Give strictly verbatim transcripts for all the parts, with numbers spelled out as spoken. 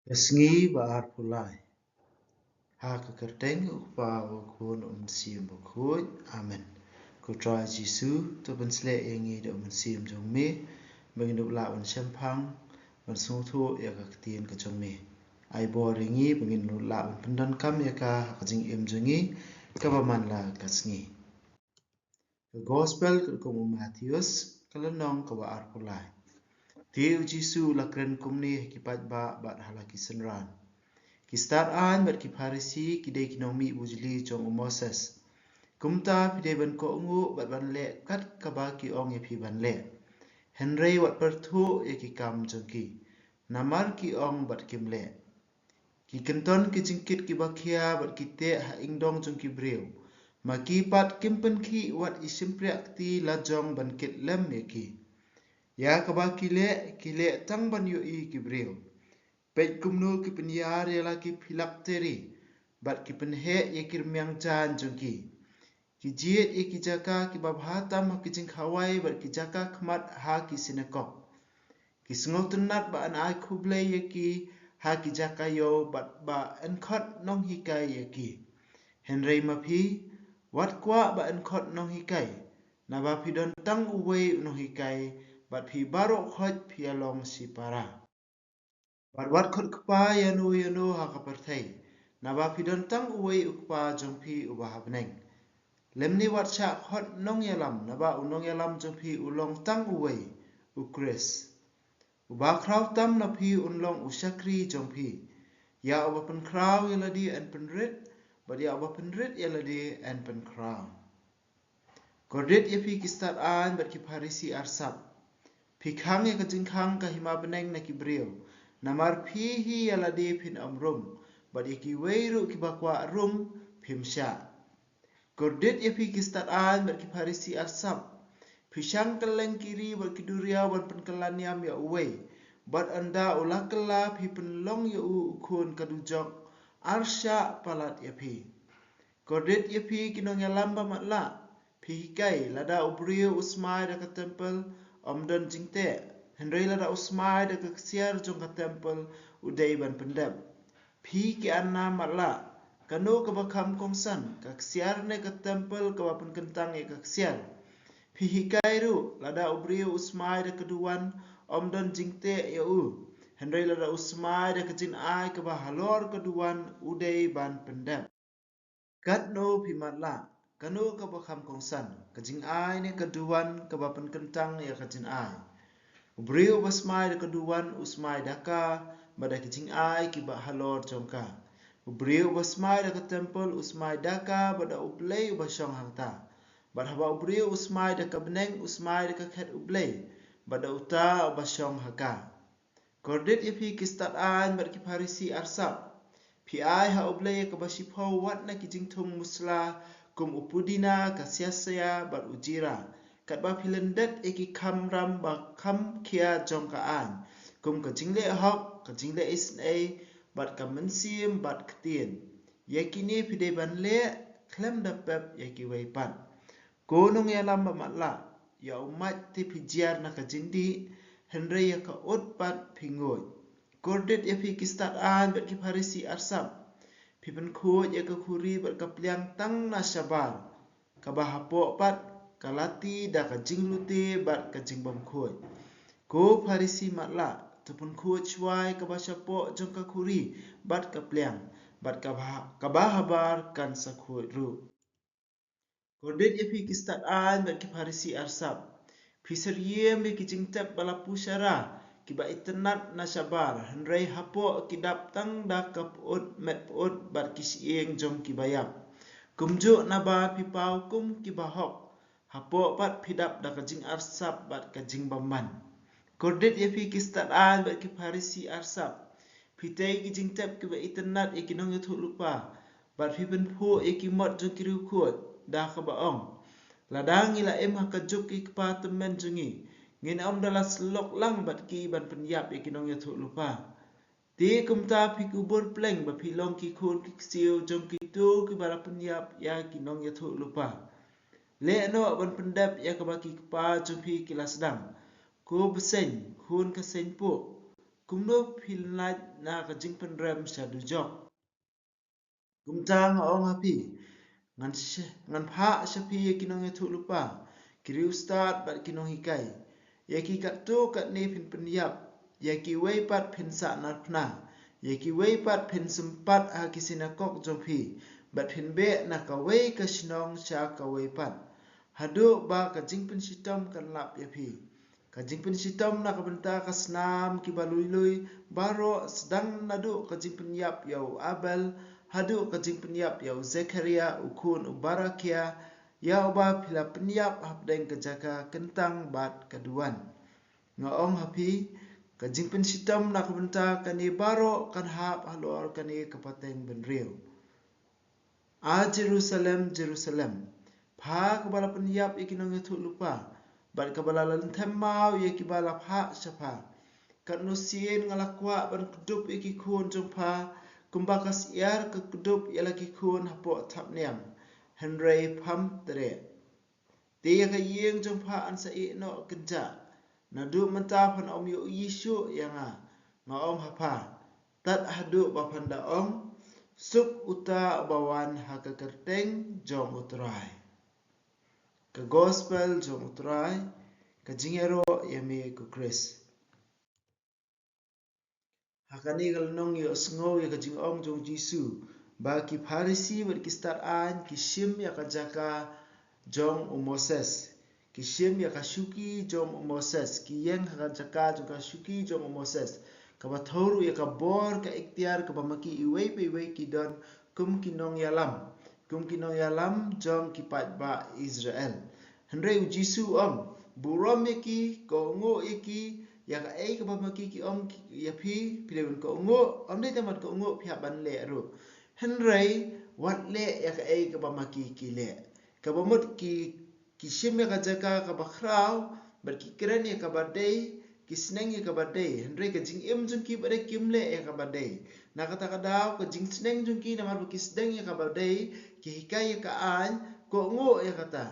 Ka sngi ba arphew lai. Ha ka kyrteng u Kpa, u Khun, u Mynsiem Bakhuid. Amen. Ko Trai Jisu, to pynshlur ïa ngi da u Mynsiem jong me, ba ngin ïoh lah ban shemphang, ban sngewthuh ïa ka ktien ka jong me. Ai bor ïa ngi ba ngin ïoh lah ban pyndonkam ïa ka ha ka jingim jong ngi kaba man la ka sngi. Ka Gospel katkum u Mathaios, ka lynnong kaba arphew lai. Te u Jisu u la kren kumne ha ki paidbah bad ha la ki synran: Ki stad aiñ bad ki Pharisi ki dei ki nongmih bujli jong u Moses. Kumta phi dei ban kohnguh bad ban leh kat kaba ki ong ïa phi ban leh. Hynrei wat pyrthuh ïa ki kam jong ki, namar ki ong bad kim leh. Ki kynton ki jingkit kiba khia bad ki teh ha ingdong jong ki briew. Ma ki pat kim pynkhih wat i shympriah kti lajong ban kit lem ïa ki. Ïa kaba ki leh, ki leh tang ban ïohi ki briew. Peit kumno ki pynïar ïa la ki phylakteries bad ki pynheh ïa ki rmiang jaiñ jong ki. Ki jied ïa ki jaka kiba bha tam ha ki jingkhawai bad ki jaka khmat ha ki synagog. Ki sngewtynnad ba yn ai khublei ïa ki ha ki jaka ïew bad ba yn khot nonghikai ïa ki. Hynrei ma phi, wat kwah ba yn khot nonghikai, naba phi don tang uwei u nonghikai, bad phi baroh khoit phi ïa long shipara. Bad wat khot kpa ïano ïano ha ka pyrthei, naba phi don tang uwei u Kpa jong phi uba ha bneng. Lymne wat shah khot nongïalam, naba u nongïalam jong phi u long tang uwei, u Khrist. Uba khraw tam na phi un long u shakri jong phi. Ïa uba pynkhraw ïa lade yn pynrit, bad ïa uba pynrit ïa lade yn pynkhraw. Kordit ïa phi ki stad aiñ bad ki Pharisi arsap. Phi khang ïa ka jingkhang ka hima bneng na ki briew. Namar phi hi ïa lade phin ym rum, bad ïa kiwei ruh kiba kwah rum phim shah. Kordit ïa phi ki stad aiñ bad ki Pharisi arsap. Phi shang kylleng ki ri bad ki duriaw ban pynkylla niam ïa uwei. Bad ynda u la kylla phi pynlong ïa u u khun ka dujok, arshah palat ïa phi. Kordit ïa phi ki nongïalam ba matlah. Phi hikai, lada u briew u smai da ka templ, ym don jingteh. Hynrei lada u smai da ka ksiar jong ka templ, u dei ban pyndep. Phi ki anna matlah, kano kaba kham kongsan, ka ksiar ne ka templ kaba pynkyntang ïa ka ksiar? Phi hikai ruh, lada u briew u smai da ka duwan, ym don jingteh ïa u. Hynrei lada u smai da ka jingai kaba halor ka duwan, u dei ban pyndep. Katno phi matlah, kano kaba kham kongsan, ka jingai ne ka duwan kaba pynkyntang ïa ka jingai? U briew uba smai da ka duwan u smai da ka bad da ka jingai kiba halor jong ka. U briew uba smai da ka templ u smai da ka bad da U Blei uba shong hangta. Bad haba u briew u smai da ka bneng u smai da ka khet U Blei bad da uta uba shong ha ka. Kordit ïa phi ki stad aiñ bad ki Pharisi arsap. Phi ai ha U Blei ïa kaba shiphew wat na ki jingthung musla, kum u pudina, ka siasia bad u jira. Katba phi lyndet ïa ki kamram ba kham khia jong ka aiñ, kum ka jingleh hok, ka jingleh isynei, bad ka mynsiem bad ktien. Ïa kine phi dei ban leh khlem da pep ïa kiwei pat. Ko nongïalam ba matlah, ïa u mait te phi jiar na ka jingdih, hynrei ïa ka ut pat phi nguid. Kordit ïa phi ki stad aiñ bad ki Pharisi arsap. Phi pynkhuid ïa ka khuri bad ka pliang tang na shabar. Kaba hapoh pat ka lati da ka jinglute bad ka jingbymkhuid. Ko Pharisi matlah, to pynkhuid shuwa ïa kaba shapoh jong ka khuri bad ka pliang, bad kaba, kaba habar kan sa khuid ruh. Kordit ïa phi ki stad aiñ bad ki Pharisi arsap. Phi syriem ïa ki jingtep ba la pushara, kiba itynnad na shabar, hynrei hapoh ki dap tang da ka pyut met pyut bad ki shyieng jong kiba ïap. Kumjuh naba phi paw kum kiba hok, hapoh pat phi dap da ka jingarsap bad ka jingbymman. Kordit ïa phi ki stad aiñ bad ki Pharisi arsap. Phi tei ki jingtep kiba itynnad ïa ki nongïathuhlypa, bad phi pynphuh ïa ki mot jong ki riewkhuid, da kaba ong: Lada ngi la im ha ka juk ki kpa tymmen jong ngi, ngin ym da la syllok lang bad ki ban pynïap ïa ki nongïathuhlypa. Te kumta phi kubur pleng ba phi long ki khun ki ksiew jong kito kiba la pynïap ïa ki nongïathuhlypa. Leh noh ban pyndep ïa kaba ki kpa jong phi ki la sdang. Ko bseiñ, khun ka seiñpuh. Kumno phi lait na ka jingpynrem sha dujok? Kumta nga ong ha phi, ngan sh-, ngan phah sha phi ïa ki nongïathuhlypa, ki riewstad bad ki nonghikai. Ïa ki katto katne phin pynïap, ïa kiwei pat phin sah narphna, ïa kiwei pat phin sympat ha ki synagog jong phi, bad phin beh na kawei ka shnong sha kawei pat, haduh ba ka jingpynshitom kan lap ïa phi. Ka jingpynshitom na ka bynta ka snam kiba lui lui baroh, sdang naduh ka jingpynïap ïa u Abel haduh ka jingpynïap ïa u Zekaria u khun u Barakia, ïa uba phi la pynïap hapdeng ka jaka kyntang bad ka duwan. Nga ong ha phi, ka jingpynshitom na ka bynta kane baroh kan hap halor kane ka pateng bynriew. A Jerusalem, Jerusalem, pha kaba la pynïap ïa ki nongïathuhlypa bad kaba la lynthem maw ïa kiba la phah sha pha, katno sien nga la kwah ban kdup ïa ki khun jong pha kumba ka syiar ka kdup ïa la ki khun hapoh thapniang, hynrei pham treh. Te ïa ka ïing jong pha yn sa ïeh noh kynjah. Naduh mynta phan ym ïohi shuh ïa nga. Nga ong ha pha, tad haduh ba phan da ong, suk uta uba wan ha ka kyrteng jong U Trai. Ka Gospel jong U Trai. Ka jingïaroh ïa me ko Khrist. Ha kane ka lynnong ïohsngew ïa ka jingong jong U Jisu ba ki Pharisi bad ki stad aiñ ki shim ïa ka jaka jong u Moses. Ki shim ïa ka shuki jong u Moses, ki ïeng ha ka jaka jong ka shuki jong u Moses, kaba thoh ruh ïa ka bor ka iktiar kaba ma ki iwei pa iwei ki don kum ki nongïalam, kum ki nongïalam jong ki paidbah Israel. Hynrei U Jisu u ong, burom ïa ki, kohnguh ïa ki, ïa kaei kaba ma ki ki ong ïa phi, phi dei ban kohnguh, ym dei tang ban kohnguh, phi hap ban leh ruh. Hynrei wat leh ïa kaei kaba ma ki ki leh. Kaba mut ki, ki shim ïa ka jaka kaba khraw bad ki kren ïa kaba dei, ki sneng ïa kaba dei, hynrei ka jingim jong ki bad kim leh ïa kaba dei. Na kata ka daw ka jingsneng jong ki namar ba ki sdang ïa kaba dei, ki hikai ïa ka aiñ, kohnguh ïa kata.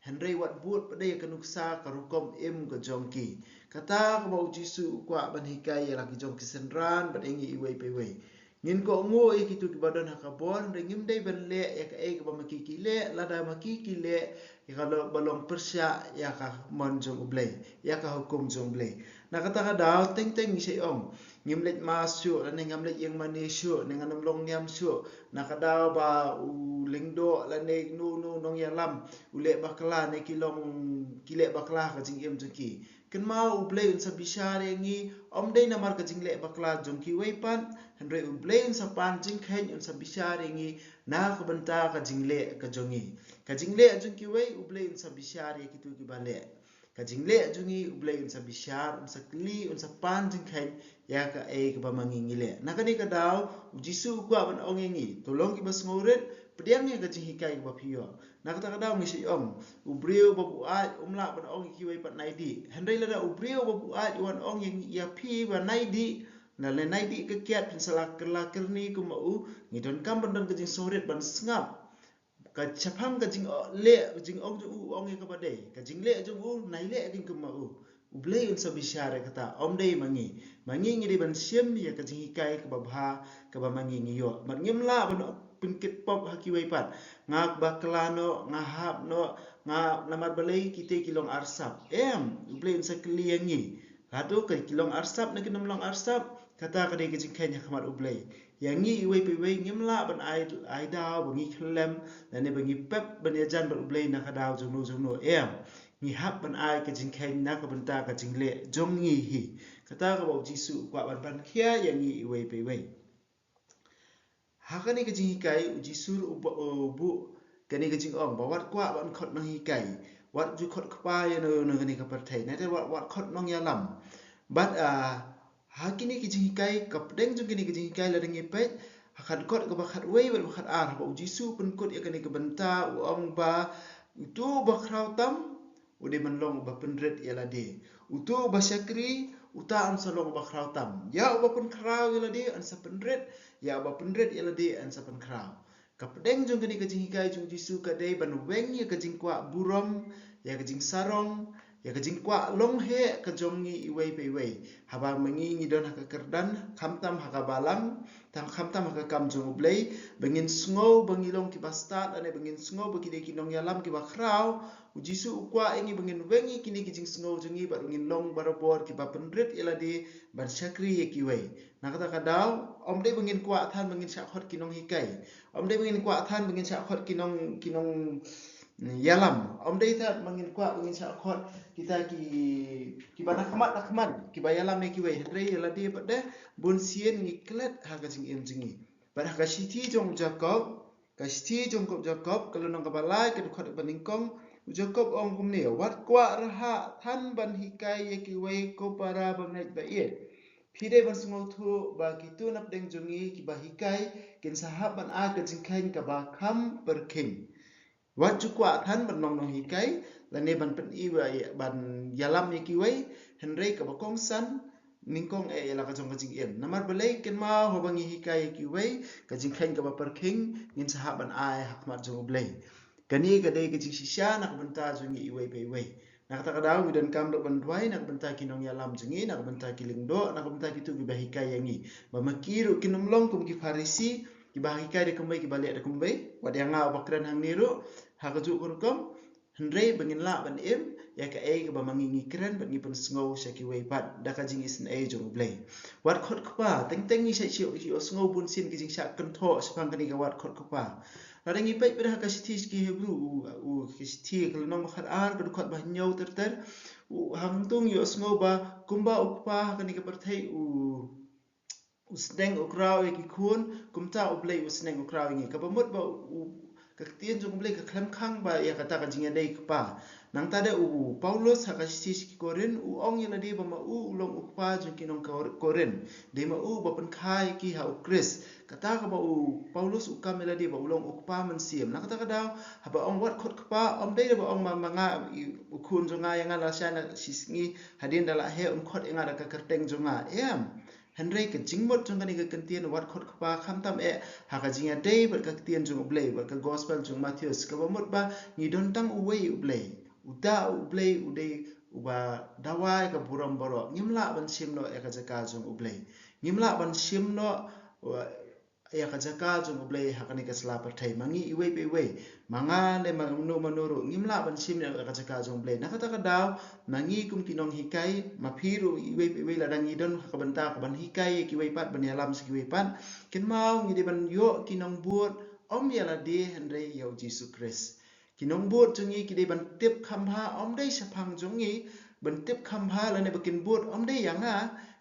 Hynrei wat bud pat ïa ka nuksa ka rukom im ka jong ki. Kata kaba U Jisu u kwah ban hikai ïa la ki jong ki synran bad ïa ngi iwei pa iwei. Ngin kohnguh ïa kito kiba don ha ka bor, hynrei ngim dei ban leh ïa kaei kaba ma ki ki leh, lada ma ki ki leh ïa kaba long pyrshah ïa ka mon jong U Blei, ïa ka hukum jong U Blei. Na kata ka daw teng teng ngi sa ong, ngim leit mass shuh, lane ngam leit ïing mane shuh, ne ngan ym long niam shuh. Na ka daw ba u lyngdoh lane no no nongïalam u leh bakla, ne ki long, ki leh bakla ha ka jingim jong ki. Kynmaw U Blei un sa bishar ïa ngi, ym dei namar ka jingleh bakla jong kiwei pat, hynrei U Blei un sa pan jingkheiñ, un sa bishar ïa ngi na ka bynta ka jingleh ka jong ngi. Ka jingleh jong kiwei U Blei un sa bishar ïa kito kiba leh. Ka jingleh jong ngi U Blei un sa bishar, un sa kylli, un sa pan jingkheiñ ïa kaei kaba ma ngi ngi leh. Na kane ka daw U Jisu u kwah ban ong ïa ngi, to long kiba sngewrit, pdiang ïa ka jinghikai kaba phi ïoh. Na kata ka daw ngi sa ong, u briew ba buaid um lah ban ong ïa kiwei pat nai dih. Hynrei lada u briew ba buaid u wan ong ïa ngi, ïa phi ba nai dih, na le nai dih ka kiad, phin sa la kylla kyrni kum ma u, ngi donkam ban don ka jingsngewrit ban sngap. Ka shaphang ka jingleh, ka jingong jong u, u ong ïa kaba dei. Ka jingleh jong u, nai leh kum ma u. U Blei un sa bishar ïa kata, ym dei ma ngi. Ma ngi ngi dei ban shim ïa ka jinghikai kaba bha kaba ma ngi ngi ïoh. Bad ngim lah ban pynkit pop ha kiwei pat. Nga bakla noh, nga hap noh, nga namar balei kita ki long arsap. Em, U Blei un sa kylli ïa ngi. Hato ka ki long arsap ne kin ym long arsap? Kata ka dei ka jingkheiñ ha khmat U Blei. Ïa ngi iwei pa iwei ngim lah ban ai, ai daw ba ngi khyllem lane ba ngi pep ban ïajan bad U Blei na ka daw jongno jongno, em. Ngi hap ban ai ka jingkheiñ na ka bynta ka jingleh jong ngi hi. Kata kaba U Jisu u kwah ban pynkhiah ïa ngi iwei pa iwei. Ha kane ka jinghikai U Jisu u ba-, u buh kane ka jingong ba wat kwah ban khot nonghikai, wat ju khot kpa ïa no, no kane ka pyrthei, nangta wat, wat khot nongïalam. Bad, ah, ha kine ki jinghikai, ka pdeng jong kine ki jinghikai lada ngi peit ha ka dkhot kaba khatwei bad ba khatar, haba U Jisu u pynkut ïa kane ka bynta u ong ba uto uba khraw tam u dei ban long uba pynrit ïa lade. Uto uba shakri uta un sa long uba khraw tam. Ïa uba pynkhraw ïa lade un sa pynrit, ïa uba pynrit ïa lade un sa pynkhraw. Ka pdeng jong kane ka jinghikai jong U Jisu ka dei ban weng ïa ka jingkwah burom, ïa ka jingsarong, Ïa ka jingkwah long heh ka jong ngi iwei pa iwei. Haba ma ngi ngi don ha ka kyrdan, khamtam ha ka balang, tang khamtam ha ka kam jong U Blei, ba ngin sngew ba ngi long kiba stad, lane ba ngin sngew ba ki dei ki nongïalam kiba khraw, U Jisu u kwah ïa ngi ba ngin weng ïa kine ki jingsngew jong ngi, bad ngin long barabor kiba pynrit ïa lade ban shakri ïa kiwei. Na kata ka daw, ym dei ba ngin kwah than ba ngin shah khot ki nonghikai. Ym dei ba ngin kwah than ba ngin shah khot ki nong, ki nong, mm, ïalam. Ym dei than ba ngin kwah ba ngin shah khot kita ki, kiba na khmat na khmat, kiba ïalam ïa kiwei. Hynrei ïa lade pat de, bun sien ngi klet ha ka jingim jong ngi. Bad ha ka shithi jong u Jakob, ka shithi jong u Jakob, ka lynnong kaba lai, ka dkhot ba nyngkong, u Jakob u ong kumne: Wat kwah rhah than ban hikai ïa kiwei ko para bangeit ba ïeit. Phi dei ban sngewthuh ba kito napdeng jong ngi kiba hikai kin sa hap ban ai ka jingkheiñ kaba kham pyrkhing. Wat ju kwah than ban long nonghikai, lane ban pyni ba, ban ïalam ïa kiwei, hynrei kaba kongsan, nyngkong eh ïa la ka jong ka jingim. Namar balei? Kynmaw haba ngi hikai ïa kiwei ka jingkheiñ kaba pyrkhing, ngin sa hap ban ai ha khmat jong U Blei. Kane ka dei ka jingshisha na ka bynta jong ngi iwei pa iwei. Na kata ka daw ngi donkam ruh ban duwai na ka bynta ki nongïalam jong ngi, na ka bynta ki lyngdoh, na ka bynta kito kiba hikai ïa ngi, ba ma ki ruh kin ym long kum ki Pharisi, kiba hikai da kumwei, kiba leh da kumwei. Wat ïa nga uba kren hangne ruh, ha kajuh ka rukom, hynrei ba ngin lah ban im ïa kaei kaba ma ngi ngi kren bad ngi pynsngew sha kiwei pat da ka jingisynei jong U Blei. Wat khot kpa, teng teng ngi shait ïohsngew bun sien ki jingshah kynthoh shaphang kane ka wat khot kpa. Lada ngi peit pat ha ka shithi sha ki Hebru, u, u, ka shithi ka lynnong ba khatar, ka dkhot ba hynñiew ter ter, u, hangto ngi ïohsngew ba kumba u kpa ha kane ka pyrthei u, u sneng u kraw ïa ki khun, kumta U Blei u sneng u kraw ïa ngi. Kaba mut ba u, ka ktien jong U Blei ka khlem khang ba ïa kata ka jingïadei kpa. Nangta de u Paulus ha ka shithi sha ki Korinth u ong ïa lade ba ma u u long u kpa jong ki nong Kor-, Korinth. Dei ma u ba pynkha ïa ki ha U Khrist. Kata kaba u Paulus u kam ïa lade ba u long u kpa mynsiem. Na kata ka daw, haba ong wat khot kpa, ym dei da ba ong ma, ma nga, i, u khun jong nga ïa nga la shai na shi sngi, hadien da la heh un khot ïa nga da ka kyrteng jong nga. Em. Hynrei ka jingmut jong kane ka kyntien wat khot kpa khamtam eh ha ka jingïadei bad ka ktien jong U Blei, bad ka gospel jong u Mathaios, kaba mut ba ngi don tang uwei U Blei. Uta U Blei u dei uba dawa ïa ka burom baroh. Ngim lah ban shim noh ïa ka jaka jong U Blei. Ngim lah ban shim noh, uh, ïa ka jaka jong U Blei ha kane ka sla pyrthei. Ma ngi iwei pa iwei, ma nga ne ma mano mano ruh, ngim lah ban shim ïa ka jaka jong U Blei. Na kata ka daw, ma ngi kum ki nonghikai, ma phi ruh iwei pa iwei, lada ngi don ha ka bynta ka ban hikai ïa kiwei pat, ban ïalam sha kiwei pat, kynmaw ngi dei ban ïoh ki nongbud, ym ïa lade hynrei ïa U Jisu Khrist. Ki nongbud jong ngi ki dei ban tip kham bha, ym dei shaphang jong ngi, ban tip kham bha lane ba kin bud ym dei ïa nga,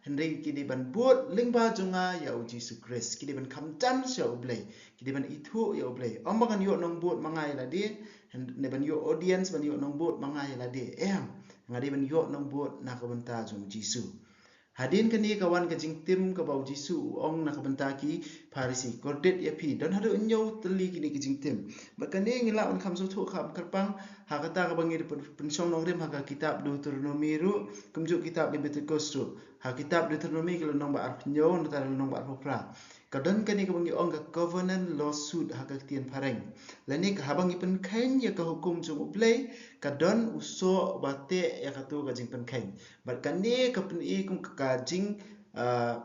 hynrei ki dei ban bud lyngba jong nga ïa U Jisu Khrist. Ki dei ban kham jan sha U Blei, ki dei ban ithuh ïa U Blei. Ym ba ngan ïoh nongbud ma nga ïa lade, hynrei ban ïoh audience, ban ïoh nongbud ma nga ïa lade. Em, nga dei ban ïoh nongbud na ka bynta jong U Jisu. Hadien kane ka wan ka jingtim kaba U Jisu u ong na ka bynta ki Pharisi, kordit ïa phi. Don haduh hynñiew tylli kine ki jingtim. Bad kane ngi lah ban kham sngewthuh kham kyrpang ha kata kaba ngi pyn-, pynshong nongrim ha ka kitab Deuteronomi ruh, kumjuh kitab Leviticus ruh. Ha kitab Deuteronomi ka lynnong ba arphew hynñiew, nangta lynnong ba arphew phra. Ka don kane kaba ngi ong ka covenant law suit ha ka ktien phareng. Lane ka haba ngi pynkheiñ ïa ka hukum jong U Blei, ka don u soh ba teh ïa kato ka jingpynkheiñ. Bad kane ka pyni kum ka, ka jing, ah,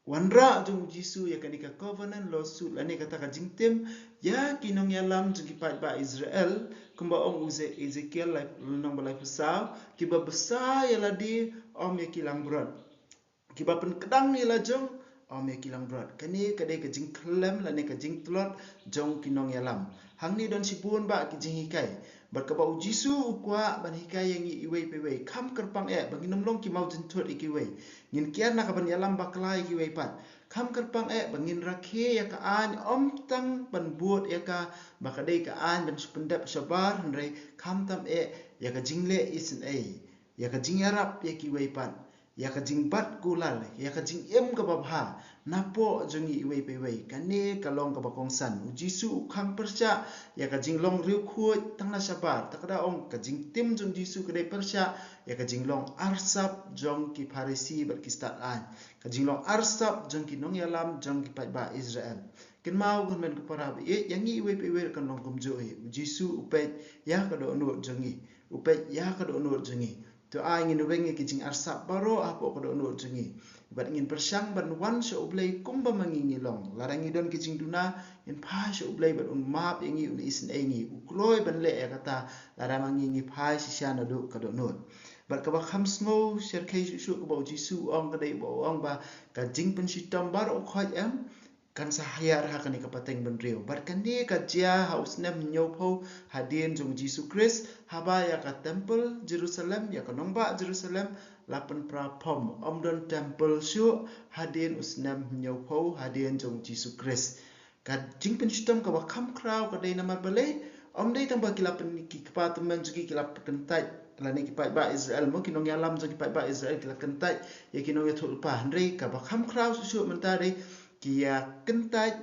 wanrah jong U Jisu ïa kane ka covenant law suit, lane kata ka jingtim ïa ki nongïalam jong ki paidbah Israel, kumba ong u Eze-, Ezekiel lai, lynnong ba laiphew saw, kiba bsa ïa lade ym ïa ki langbrot. Kiba pynkdang ïa la jong ym ïa ki langbrot. Kane ka dei ka jingkhlem lane ka jingtlot jong ki nongïalam. Hangne don shibun bah ki jinghikai. Bad kaba U Jisu u kwah ban hikai ïa ngi iwei pa iwei. Kham kyrpang eh ba ngin ym long ki mawjynthut ïa kiwei. Ngin kiar na ka ban ïalam bakla ïa kiwei pat. Kham kyrpang eh ba ngin rakhe ïa ka aiñ ym tang ban bud ïa ka ba ka dei ka aiñ ban shu pyndep shabar, hynrei khamtam eh ïa ka jingleh isynei, ïa ka jingïarap ïa kiwei pat, ïa ka jingbat kular, ïa ka jingim kaba bha napoh jong ngi iwei pa iwei. Kane ka long kaba kongsan. U Jisu u khang pyrshah ïa ka jinglong riewkhuid tang na shabar. Ta ka da ong ka jingtim jong U Jisu ka dei pyrshah ïa ka jinglong arsap jong ki Pharisi bad ki stad aiñ, ka jinglong arsap jong ki nongïalam jong ki paidbah Israel. Kynmaw ko hynmen ko para ba ïeit, ïa ngi iwei pa iwei kan long kumjuh hi. U Jisu u peit ïa ka dohnud jong ngi. U peit ïa ka dohnud jong ngi. To ai ngin weng ïa ki jingarsap baroh hapoh ka dohnud jong ngi. Bad ngin pyrshang ban wan sha U Blei kumba ma ngi ngi long. Lada ngi don ki jingduna, ngin phai sha U Blei bad un map ïa ngi, un isynei ïa ngi. U kloi ban leh ïa kata lada ma ngi ngi phai shisha naduh ka dohnud. Bad kaba kham sngew shyrkhei shuh shuh kaba U Jisu u ong ka dei ba u ong ba ka jingpynshitom baroh khoit em kan sa hiar ha kane ka pateng bynriew. Bad kane ka jia ha u snem hynñiewphew hadien jong U Jisu Khrist, haba ïa ka temple Jerusalem, ïa ka nongbah Jerusalem la pynpra phom, ym don temple shuh hadien u snem hynñiewphew hadien jong U Jisu Khrist. Ka jingpynshitom kaba kham khraw ka dei namar balei, ym dei tang ba ki la pyn, ki kpa tymmen jong ki ki la kyntait, lane ki paidbah Israel mo, ki nongïalam jong ki paidbah Israel ki la kyntait ïa ki nongïathuhlypa, hynrei kaba kham khraw shuh shuh mynta dei ki ïa kyntait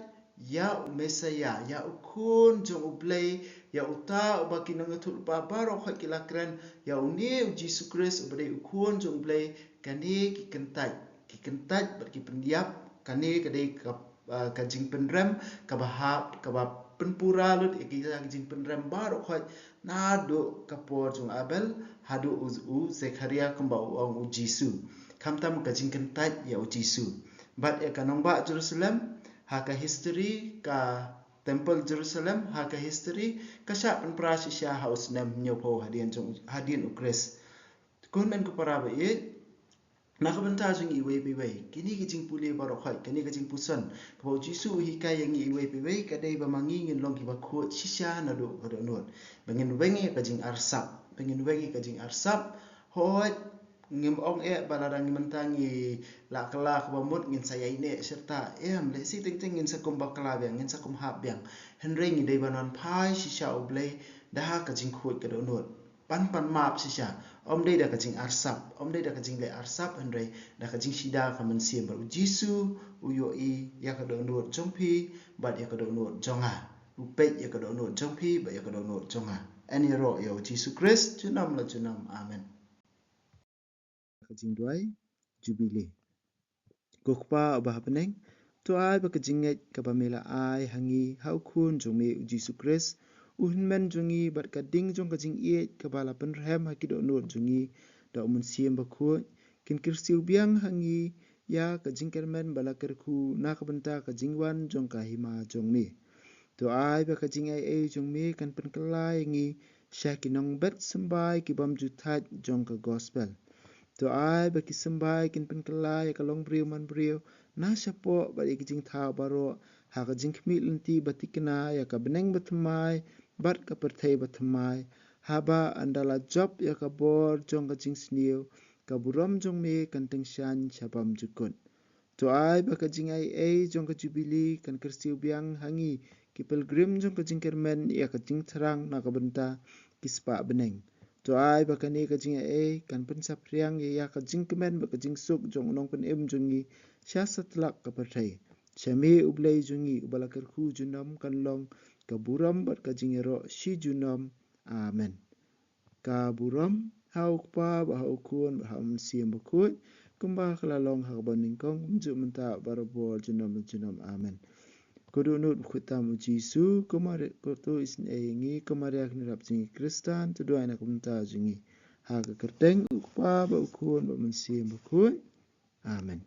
ïa u Messaïah, ïa u Khun jong U Blei, ïa uta uba ki nongïathuhlypa baroh khoit ki la kren ïa une U Jisu Khrist uba dei u Khun jong U Blei. Kane ki kyntait, ki kyntait bad ki pynïap. Kane ka dei ka, ah, ka jingpynrem kaba hap, kaba pynpura lut ïa ki, ïa ki jingpynrem baroh khoit naduh ka por jong u Abel haduh u, u Zechariah kumba u ong U Jisu. Khamtam ka jingkyntait ïa U Jisu. Bad ïa ka nongbah Jerusalem, ha ka history, ka temple Jerusalem ha ka history ka shah pynpra shisha ha u snem hynñiewphew hadien jong, hadien U Khrist. Ko hynmen ko para ba ïeit, na ka bynta jong ngi iwei pa iwei, kine ki jingpule baroh khoit, kane ka jingpuson kaba U Jisu u hikai ïa ngi iwei pa iwei ka dei ba ma ngi ngin long kiba khuid shisha naduh ka dohnud, ba ngin weng ïa ka jingarsap, ba ngin weng ïa ka jingarsap. Hooid, ngim ong eh ba lada ngi mynta ngi la kylla kaba mut ngin sa ïaineh shirta. Em, lehse teng teng ngin sa kum bakla biang, ngin sa kum hap biang. Hynrei ngi dei ban wan phai shisha U Blei da ka jingkhuid ka dohnud. Ban pan map shisha. Ym dei da ka jingarsap, ym dei da ka jingleh arsap, hynrei da ka jingshida ka mynsiem. Bad U Jisu u ïohi ïa ka dohnud jong phi bad ïa ka dohnud jong nga. U peit ïa ka dohnud jong phi bad ïa ka dohnud jong nga. Yn ïaroh ïa U Jisu Khrist junom la junom. Amen. Ka jingduwai Jubili. Ko Kpa uba ha bneng, to ai ba ka jingngeit kaba me la ai ha ngi ha u Khun jong me U Jisu Khrist, u Hynmen jong ngi, bad ka ding jong ka jingïeit kaba la pynrhem ha ki dohnud jong ngi da u Mynsiem Bakhuid, kin kyrsiew biang ha ngi ïa ka jingkyrmen ba la kyrkhu na ka bynta ka jingwan jong ka Hima jong me. To ai ba ka jingai ei jong me kan pynkylla ïa ngi sha ki nongbet symbai ki bym ju thait jong ka gospel. To ai ba ki symbai kin pynkylla ïa ka longbriew manbriew na shapoh bad ïa ki jingthaw baroh ha ka jingkhmih lynti ba thikna ïa ka bneng bathymmai bad ka pyrthei bathymmai, haba ynda la jop ïa ka bor jong ka jingsniew, ka burom jong me kan tyngshaiñ sha bymjukut. To ai ba ka jingai ei jong ka Jubili kan kyrsiew biang ha ngi ki pilgrim jong ka jingkyrmen ïa ka jingthrang na ka bynta ki spah bneng. To ai ba kane ka jingai ei kan pynsaphriang ïa, ïa ka jingkmen bad ka jingsuk jong u Nongpynim jong ngi sha satlak ka pyrthei. Sha me U Blei jong ngi uba la kyrkhu junom kan long ka burom bad ka jingïaroh shi junom. Amen. Ka burom ha u Kpa bad ha u Khun bad ha u Mynsiem Bakhuid, kumba ka la long ha kaba nyngkong, mynjur mynta, barabor, junom junom. Amen. Ko dohnud bakhuid tam U Jisu, ko Maria, ko to isynei ïa ngi, ko Maria kynrap jong ngi Khristan, to duwai na ka bynta jong ngi. Ha ka kyrteng u Kpa bad u Khun bad u Mynsiem Bakhuid. Amen.